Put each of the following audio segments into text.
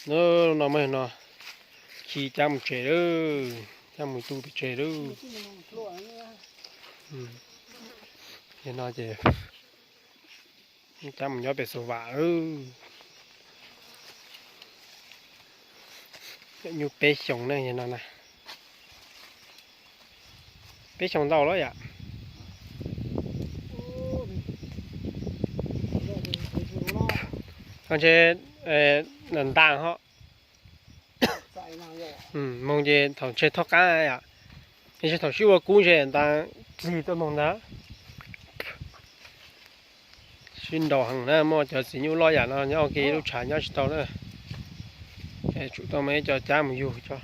No muab no khi cab mus tsev lawm, cab mus tu pem tsev lawm. Yog no ces cab mus nyob pem Xus Vam lawm. Nyuj peb xyoos na yog no na. Peb xyoos ntau lawm yom. Thaum ntshe ntas ho, moog ces thaum ntshe thoj qab yom, ntshe thaum sib ua kub ntshe ntas txig tuaj moog ntag. Sib nraus heev na, muaj cov txiv nyuj loj yam no nyob ua ke lub tshav nyob tsis tau na. Tsum tau muaj ib co cab mus yug tso.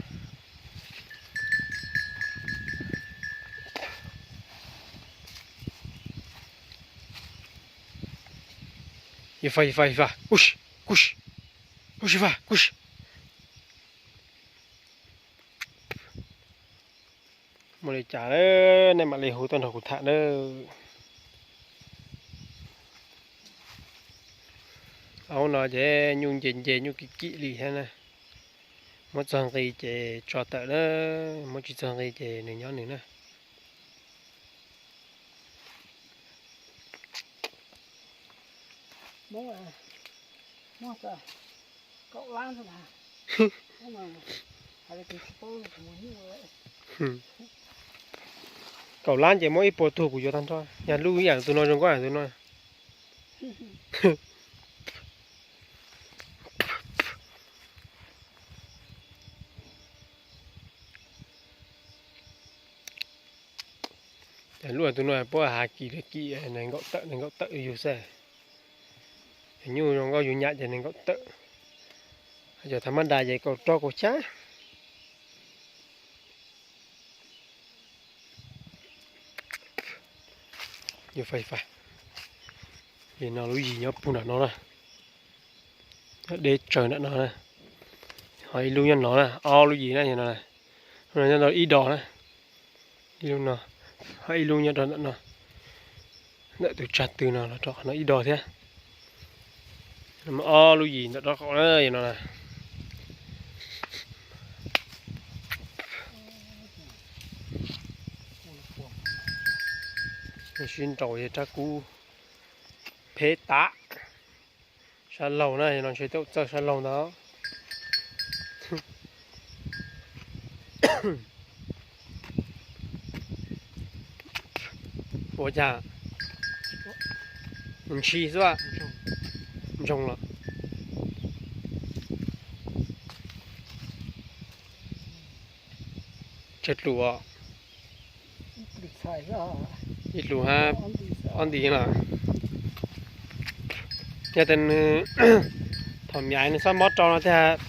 Yus faj, yus faj, yus faj, kuj, kuj, kuj, faj, kuj. Muaj li cas lawm nej mam li hu tuaj nrog kuv tham nawb. Aub no ces nyuj nce nce nyuj kim kim li thiab na. Muab txog nqi ces tso tawm na, muab tsis txog nqi ces nws nyob nws na. Kaum lab ces muab ib puas tug kuv yuav tag nrho, yog lub ib yam tus no zoo nkauj yam tus no. Lub tus no puab has kim li kim nees nkaum tawm nees nkaum tawm yug xwb. Nyuj zoo nkauj yug nyam ces nees nkaum tawm. Cov tha mab das ces kaum rau kaum xya. Yus faj faj. Yog no lub yim nyob puag nram no na. Nyob deb tsawg nram no na. Ho ib lub nyob no na, ob lub yim na yog no. Nyob ntawm ib dos na. Ib lub no, ho ib lub nyob rau ntawm no. Ntawm tus tsag tw no los rau qhov no ib dos thiab. Ob lub yim ntawm rau qaum na yog no na. Sib nraus yog rab kub phem tas. Sab laug na, no ntshe tau txawj sab laug ntag. Ua cas ntshis xwb, ntsoog los. Tsawg tlus os? Ib tlus hab ob nti los. Yog tias nws thaum miv aiv nws xob mob rau no tiag,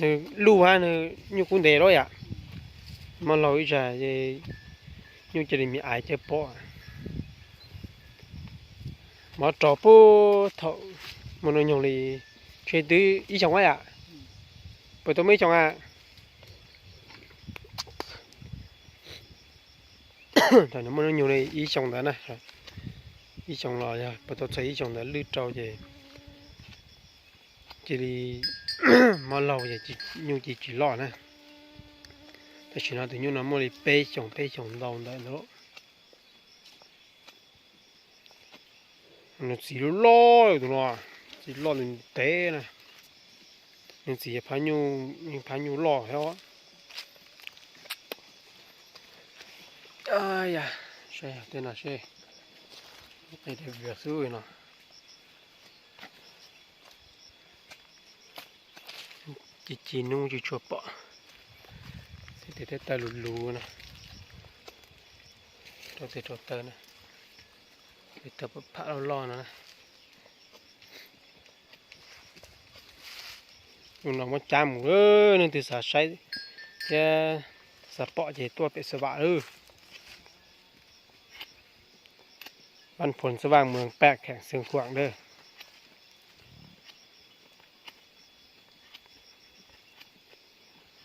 nws luj hab nws nyuj kub ntev lawm yom. Mob laug ib zag es nyuj cia li miv aiv cawv pom. Mob rau puag thaum muaj hnub nyoog li, ntshe twb ib xyoos a yom. Puas tau muaj ib xyoos a? Thaum nws muaj hnub nyoog li ib xyoos ntawd na, ib xyoos los yog puas tau txog ib xyoos ntawd lwj rau ces cia li mob laug ces nyuj cia li tsis loj na. Tam sim no tus nyuj no muaj li peb xyoos, peb xyoos ntau ntawd ntag. Nws txiv loj loj tus no, txiv loj ntev na. Nws txiv phab nyuj, phab nyuj loj thiab. Yog, saib tej no seb, qe vias xwb no. Ci ci nub tsis tshua pom. Tej tes tej taw lus lus na. Rau tes rau taw na. Tes taw pham loj loj no na. Hnub no muab cab mus, leej twg xav saib thiab xav pom ces tuaj pem Xab Vam lawm. Văn phòng Xab Vam mười ba, Khảng Sương Quảng ntawd.